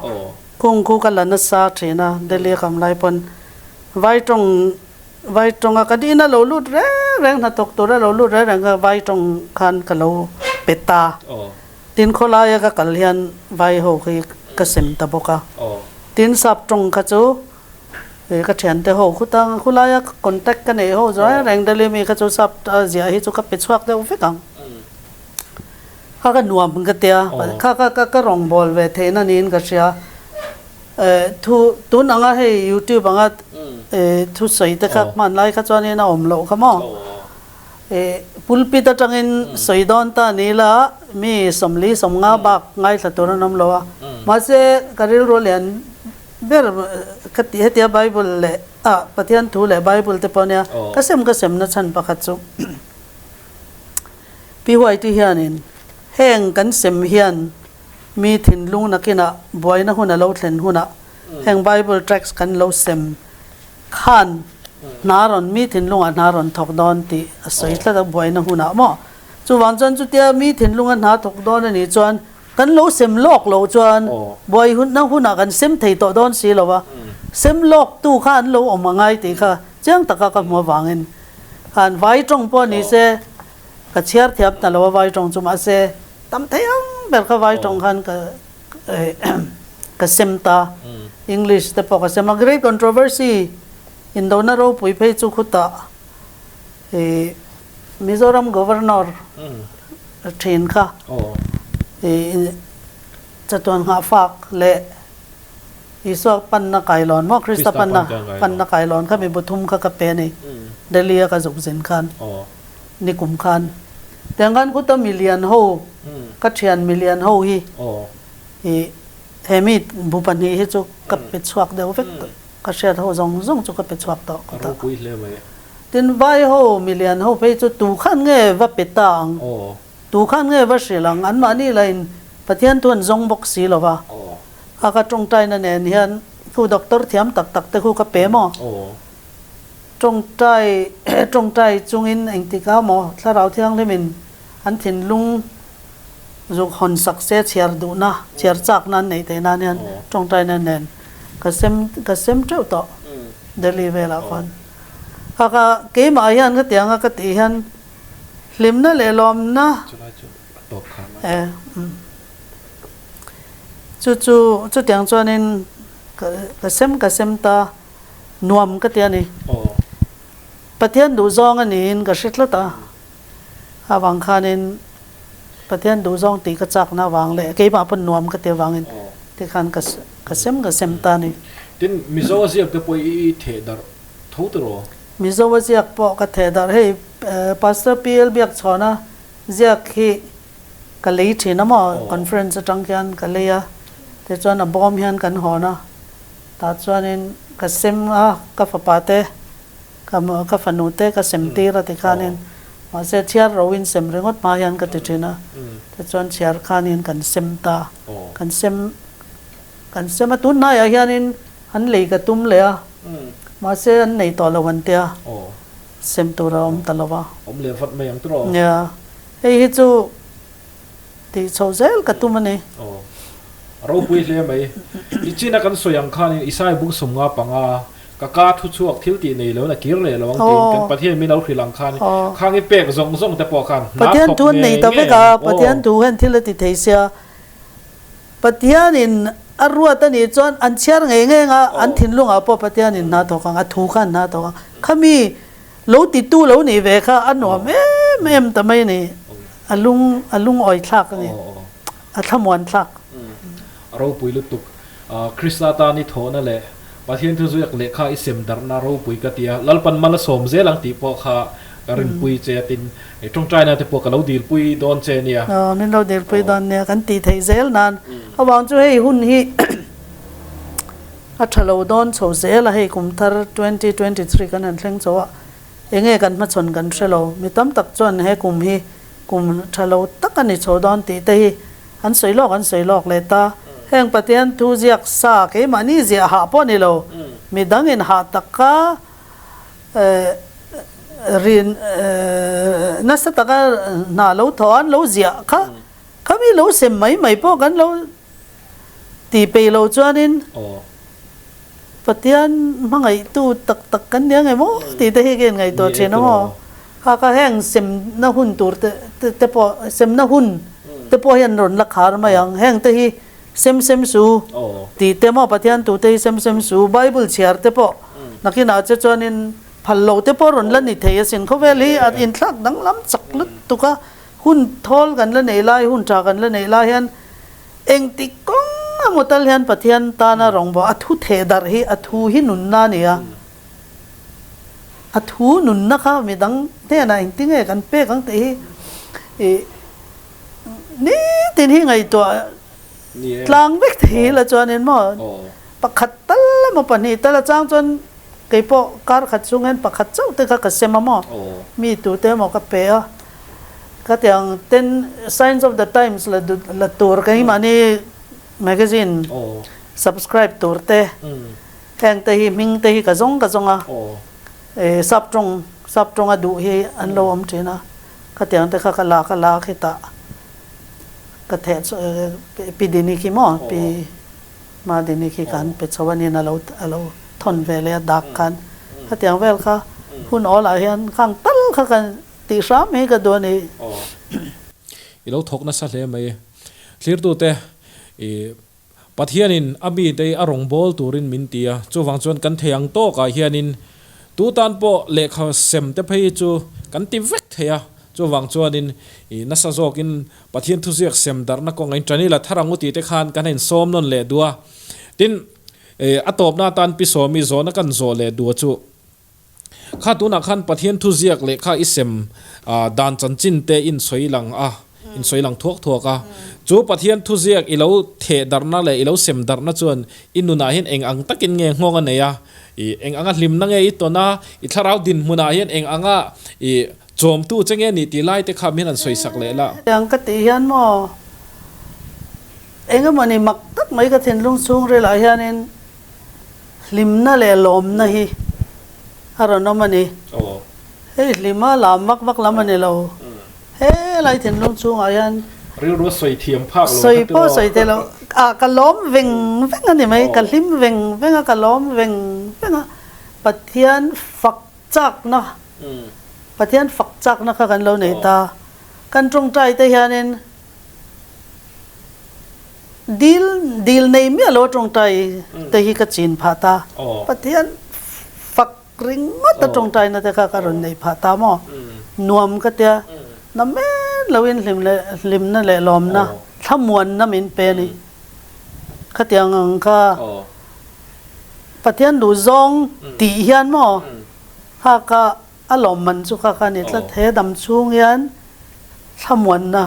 Khung khu ka la nasa thin a, Delhi a kam lai pawn vai tawng vai tawnga ka dihna lo lut reng reng hnathawk tura lo lut reng reng kha vai tawng khan ka lo pe ta. Tin khawlaia ka kal hian vai ho khi ka sem ta bawk a. Tin sap tawng kha chu ka thiante ho khutang khulaia contact ka neih ho reng reng Delhi mi kha chu sap ziah hi chu ka pe chhuak deuh vek ang. Kha ka nuam ka tia, kha ka ka ka rawngbâwl ve theihna niin ka hria. Thu tun anga hei youtube anga thu sawi te kha hman lai kha chuanin a awm loh kha maw. Pulpit atangin sawi dawn ta ni la mi sawmli sawmnga bak ngaithla tur an awm lo a. Mahse ka rilru lian ber ka tih hetia Bible leh ah Pathian thu leh Bible te pawh nia ka sem ka semna chhan pakhat chu. Pi Huaiti hianin, Heng kan sem hian mi thinlung nakinah buaina hun a lo thlen hunah heng Bible tracts kan lo sem khan hna rawn mi thinlungah hna rawn thawk dawn tih a sawi tlat a, buaina hunah maw? Chuvang chuan chutia mi thinlunga hna thawk dawn a nih chuan kan lo sem lawk loh chuan buai hunna hunah kan sem thei tawh dawn si lo a, sem lawktu kha an lo awm a ngai tih kha chiang taka ka hmu avangin khan vai tawng pawh ni se ka chhiar thiam ta lo a vai tawng chu mahse tam thei ang ber kha vai tawng khan ka ka sem ta English te pawh ka sem a Great Controversy indona ropui phei chu khutah ih Mizoram Governor thin kha ih chatuan nghah fak leh Isua panna kailawn maw Krista panna panna kailawn kha mi bu thum kha ka pe a ni Delhi a ka zuk zin khan nikum khan tiang khan khuta milian ho ka thian milian ho hi ih he mi bu pahnih hi chu ka pe chhuak deuh vek tawh ka hriat ho zawng zawng chu ka pe chhuak tawh khuta tin vai ho milian ho phei chu tu khan nge va pe ta ang tu khan nge va hrilh ang anmahni lah in Pathian thu an zawng bawk si lo va. Kha ka tawngtaina nen hian khu doctor thiam tak tak te khu ka pe maw? Tawngtai tawngtai chungin engtikah maw Thlarau Thianghlimin an thinlung zuk hawn sak se chhiar duhna, chhiar chakna an neih theih nan hian tawngtaina nen ka sem ka sem teuh tawh Delhi velah khuan. Kha kha keimah hian ka tiang a ka tih hian hlimna leh lawmna e chu chu chutiang chuanin ka ka sem ka sem ta. Nuam ka ti a ni. Pathian duhzawng a niin ka hre tlat a, avang khanin Pathian duhzawng tih ka chakna avang leh keimah pawn nuam ka ti avangin tikhan ka ka sem ka sem ta a ni. Tin, Mizo a ziak te pawh i theh darh tho tiraw? Mizo a ziak pawh ka theh darh. Hei Pastor PL Biakchhawna ziak hi ka lei thin a maw, conference atang khian ka lei a, tichuan a bawm hian kan hawn a. Tah chuanin ka sem a, ka fapa te, ka ka fanu te ka sem tir a tikhanin mahse chhiar roin sem ringawt hma hian ka ti thin a, tichuan chhiar khanin kan sem ta, kan sem kan sem a, tun hnaiah hianin an lei ka tum leh a, mahse an nei tawh lo an tia, sem tur a awm ta lo va. Awm leh vat mai ang tiraw? Nia, hei hi chu. Tih chhoh zel ka tum a ni. Aw. A ropui hle mai. Nichina kan sawi ang khanin Isai bung 55 ka ka thu chhuak thil tih nei loin a kir leh lo ang tiin kan Pathian min lo hrilh ang khan khang i pek zawng zawng te pawh khan hna Pathian thu an nei ta vek a, Pathian thu hian thil a ti thei sia. Pathianin a ruat a nih chuan an chhiar ngei ngei ang a, an thinlungah pawh Pathianin hna thawk ang, a thu khan hna thawk ang. Khami Lo titu lo nih ve kha a nuam em em ta mai a ni. A lung a lungawi thlak a ni. A thlamuan thlak. A ropui lutuk. Krista tan i thawhna leh Pathian thuziak lehkha i sem darhna ropui ka ti a. Lalpan mal a sawm zel ang tih pawh kha ka rinpui che a tin tawngtaina te pawh ka lo dilpui dawn che nia. Aw, min lo dilpui dawn nia. Kan tih theih zel nan. Avang chu hei hun hi A tha lo dawn chho zel a, hei kum thar 2023 kan han thleng chho a, enge kan hmachhawn kan hre lo. Mi tam tak chuan he kum hi kum tha lo tak a ni chho dawn tih te hi an sawi lawk an sawi lawk leh ta. Heng Pathian thu ziak sa keimahni ziah hah pawh ni lo, mi dangin hah taka rin nasa taka hna lo thawh an lo ziah kha, khami lo sem mai mai pawh kan lo Tih peih loh chuanin Pathian hmangaihtu tak tak kan nia ngei maw tih te hi ka inngaihtuah thin a maw. Kha kha heng semna hun tur te te pawh semna hun te pawh hian rawn la khar mai ang. Heng te hi sem sem su tih te maw Pathian tu te hi sem sem su Bible chhiar te pawh nakinah che chuanin phal loh te pawh rawn la ni thei asin. Khawvel hi a inthlak danglam chak lutuk a, hun thawl kan la neih lai hun tha kan la neih lai hian Engtik kawng emaw tal hian Pathian tana rawngbawh a thu theh darh hi a thu hi nunna a ni a. A thu nunna kha midang hnenah engtinge kan pek ang tih hi ih nitin hi ngaihtuah tlang vek thei ila chuanin maw pakhat tal emaw pahnih tal a chang chuan keipawh kar khat chhung hian pakhat chauh te kha ka sem a maw mi tute emaw ka pe a. Khatiang ten Signs of the Times la la tur ka hi mahni magazine subscribe tur te heng te hi hming te hi ka zawng ka zawng a eh sap tawng sap tawng a duh hi an lo awm thin a khatiang te kha ka la ka la khitah ka theh chu pi Dini khi maw pi Ma Dini khi ka han pe chho a niin a lo a lo thawn ve leh a dak khan khatiang vel kha hun awl ah hian khang tal kha ka Tih hram hi ka duh a ni. Aw. I lo thawk nasa hle mai. Thlirtute, i Pathianin a mite hi a rawn bawl turin min ti a, chuvang chuan kan thei ang tawkah hianin tu tan pawh lehkha sem te phei hi chu kan ti vek thei a, chuvang chuanin i nasa zawkin Pathian thuziak sem darhna kawngah in ṭan ila thar ang u tih te khan kan han insawm nawn leh duh a. Tin, a tawpna atan Pi Sawmi zawhna kan zawh leh duh a chu. Kha tunah khan Pathian thu ziak leh kha i sem dan chanchin te in sawi lang a, in sawi lang thuak thuak a. Chu Pathian thu ziak i lo theh darhna leh i lo sem darhna chuan i nunah hian eng ang takin nge nghawng a nei a, i eng anga hlimna nge i tawn a, i thlarau dinhmunah hian eng anga i chawmtu che nge nih tih lai te kha min han sawi sak leh la. Tiang ka tih hian maw engemawni mak tak mai ka thinlung chhungril ah hianin Hlimna leh lawmna hi a rawn awm a ni. Hei hlima lam vak vak lam a ni lo. Helai thinlung chhungah hian Rilru a sawi thiam phak lo sawi pawh sawi thei lo. Ah ka lawm veng veng a ni mai. Ka hlim veng veng a, ka lawm veng veng a. Pathian fak chakna, Pathian fak chakna kha kan lo nei ta. Kan tawngtai te hianin Dil dil nei miah lo a tawngtai te hi ka chin phah ta. Pathian fak ringawt a tawngtaina te kha ka rawn nei phah ta maw? Nuam ka tia. Na men loin hlim leh hlimna leh lawmna thlamuanna min pe a ni. Khatiang ang kha Pathian duhzawng tih hian maw kha ka A lawmman chu kha kha ni tlat. He dam chhung hian thlamuanna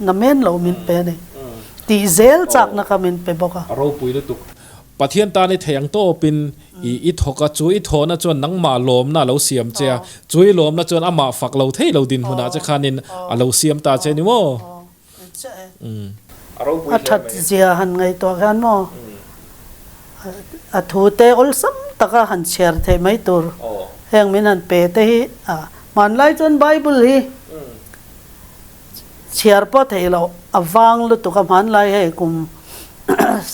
na men lo min pe a ni. Tih zel chakna kha min pe bawk a. A ropui lutuk. Pathian tan i thei ang tawpin i i thawk a, chu i thawhna chuan nangmah lawmna a lo siam che a, chu i lawmna chuan amah fak lo thei lo dinhmunah che khanin a lo siam ta che ni maw? A that zia han ngaihtuah hian maw a thu te awlsam taka han chhiar theih mai tur heng min han pe te hi a hmanlai chuan Bible hi chhiar pawh theih loh a vang lutuk a hmanlai hei kum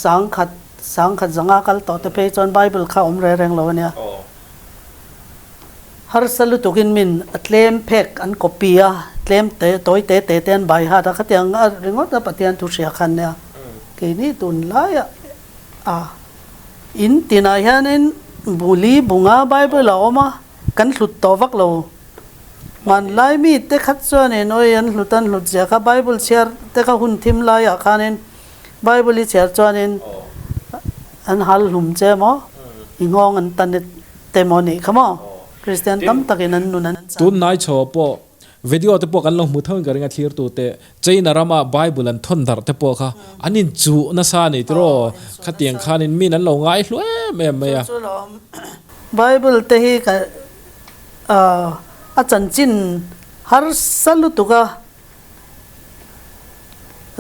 sangkhat sangkhat zanga kal tawh te phei chuan Bible kha awm reng reng lo a nia. Harsa lutukin min a tlem phek an copy a, tlem te tawi te te te an bai hat a, khatiang a ringawt a Pathian thu hria khan nia. Keini tunlaia a in tinah hianin buli bunga Bible a awm a, kan hlut tawh vak lo. Hmanlai mite khat chuanin awi an hlut an hlut zia kha Bible chhiar te kha hun thim laiah khanin Bible i chhiar chuanin an hal hlum che maw i nghawng an tan e te maw nih kha maw Kristian tam takin an nun an chan. Tunhnai chho pawh video te pawh kan lo hmu tho in ka ring a thlir tu te China rama Bible an thawn darh te pawh kha an in chuh nasa a ni tiraw khatiang khanin min an lo ngai hlu em em mai a. Chu chu lawm Bible te hi ka a chanchin harsa lutuk a.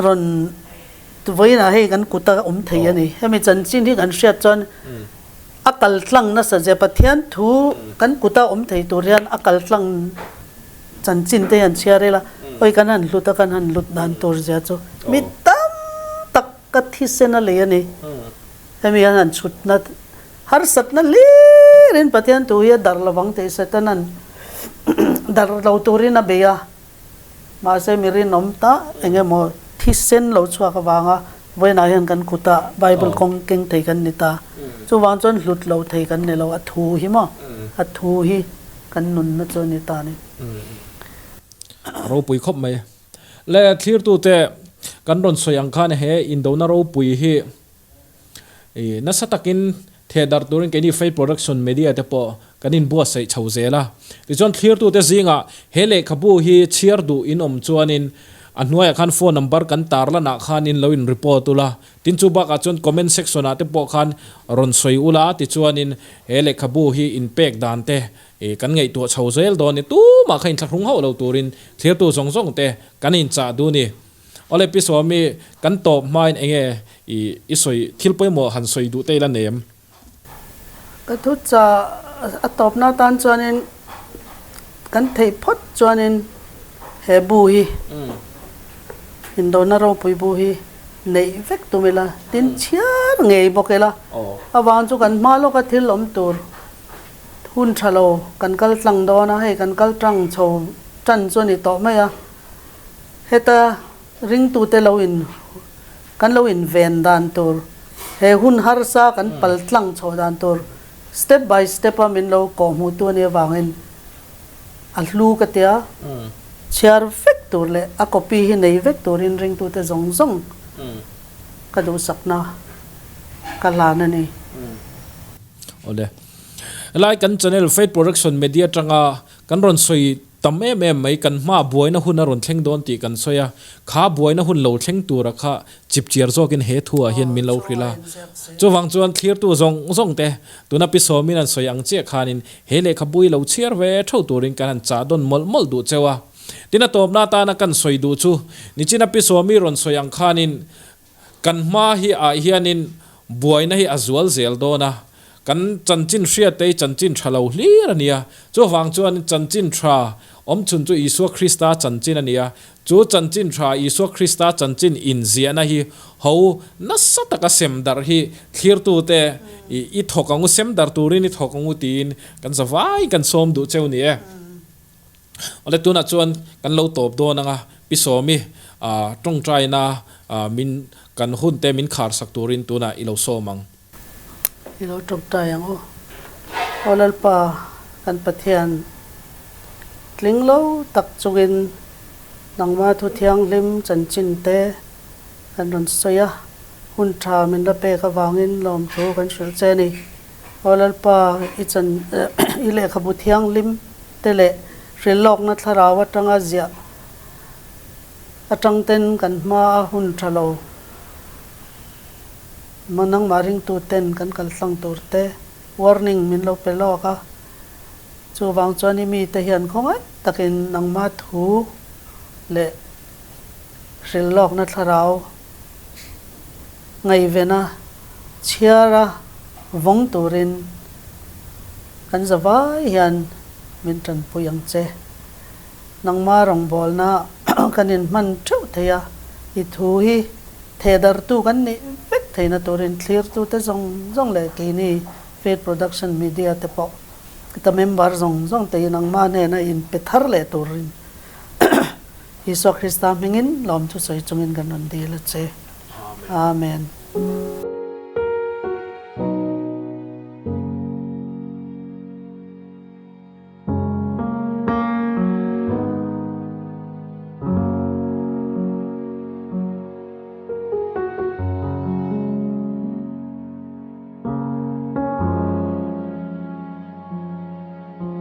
Rawn vawiinah hei kan kut a awm thei a ni. Hemi chanchin hi kan hriat chuan a kal tlang nasa zia Pathian thu kan kut a awm thei tur hian a kal tlang chanchin te hi an chhiar ila awi kan han hlut a kan han hlut dan tur zia chu mi tam tak ka thisen a lei a ni. Hemi hian han chhutna harsatna hlirin Pathian thu hi a darh lovang tih Setanan darh lo turin a bei a. Mahse mi rinawm ta eng emaw thisen lo chhuak avanga vawiinah hian kan kutah Bible kawng keng thei kan ni ta. Chuvang chuan hlut lo thei kan ni lo, a thu hi maw? A thu hi kan nunna chu a ni ta a ni. A ropui khawp mai. Le thlirtute kan rawn sawi ang khan he indona ropui hi I nasa takin theh darh turin keini Faith Production Media te pawh kan inbuatsaih chho zel a. Tichuan thlirtute zingah he lehkhabu hi chhiar duh in awm chuanin a hnuaiah khan phone number kan tarlanah khanin lo in report ula, tin chu bakah chuan comment section ah te pawh khan rawn sawi ula tichuanin he lehkhabu hi in pek dan te kan ngaihtuah chho zel dawn ni. Tumah kha inthlahrung hauh lo turin thlirtu zawng zawng te kan inchah duh ni. Awle Pi Sawmi, kan tawp hmain enge i i sawi thil pawimawh han sawi duh te ila nei em? Ka thu cha a tawpna atan chuanin kan theih phawt chuanin he bu hi indawhna ropui bu hi neih vek tum ila tin chhiar ngei bawk ila avang chu kan hma lawka thil awm tur hun tha lo kan kal tlang dawn a hei kan kal tang chho tan chu a ni tawh mai a. Heta ringtute lo in kan lo inven dan tur, he hun harsa kan pal tlang chhoh dan tur step by step a min lo kawhhmuhtu a nih avangin a hlu ka tia, chhiar vek tur leh a copy hi nei vek turin ringtute zawng zawng ka duhsakna ka hlan a ni. Awle. Helai kan channel Faith Production Media atanga kan rawn sawi Tam em em mai, kan hma buaina hun a rawn thleng dawn tih kan sawi a, kha buaina hun lo thleng tura kha chipchiar zawkin he thuah hian min lo hrilh a. Chuvang chuan thlirtu zawng zawng te, tuna Pi Sawmin an sawi ang chiah khanin he lehkhabui lo chhiar ve theuh turin kan han chah dawn mawlh mawlh duh cheu a. Tin a tawpna atana kan sawi duh chu, nichina Pi Sawmi rawn sawi ang khanin kan hma hi ah hianin buaina hi a zual zel dawn a. Kan chanchin hriat te hi chanchin tha lo hlir a nia. Chuvang chuan chanchin tha awmchhun chu Isua Krista chanchin a nia. Chu chanchin tha Isua Krista chanchin inziahna hi ho nasa taka sem darh hi thlirtute i thawk ang u, sem darh turin i thawk ang u tiin kan zavai kan sawm duh cheu ni e. Awle tunah chuan kan lo tawp dawn anga Pi Sawmi tawngtaina min kan hun te min khar sak turin tunah i lo sawm ang. I lo tawngtai ang u. Aw Lalpa kan Pathian tling lo tak chungin nangma thu thianghlim chanchin te kan rawn sawi a, hun tha min la pek avangin lawmthu kan hrilh che a ni. Aw Lalpa, i chan i lehkhabu thianghlim te leh hrilhlawkna thlarau atanga ziah atang ten kan hma a hun tha lo nangmah ringtu ten kan kal tlang tur te warning min lo pe lawk a. Chuvang chuan i mite hian khawngaih takin nangma thu leh hrilhlawkna thlarau ngaihvena chhiara vawng turin kan zavai hian min tanpui ang che. Nangma rawngbawlna kan inhman theuh thei a, i thu hi thehdartu kan nih vek theihna turin thlirtute zawng zawng leh keini Faith Production Media te pawh ta member zawng zawng te hi nangma hnena inpe thar leh turin Isua Krista hmingin lawmthu sawi chungin kan rawn dil a che. Amen.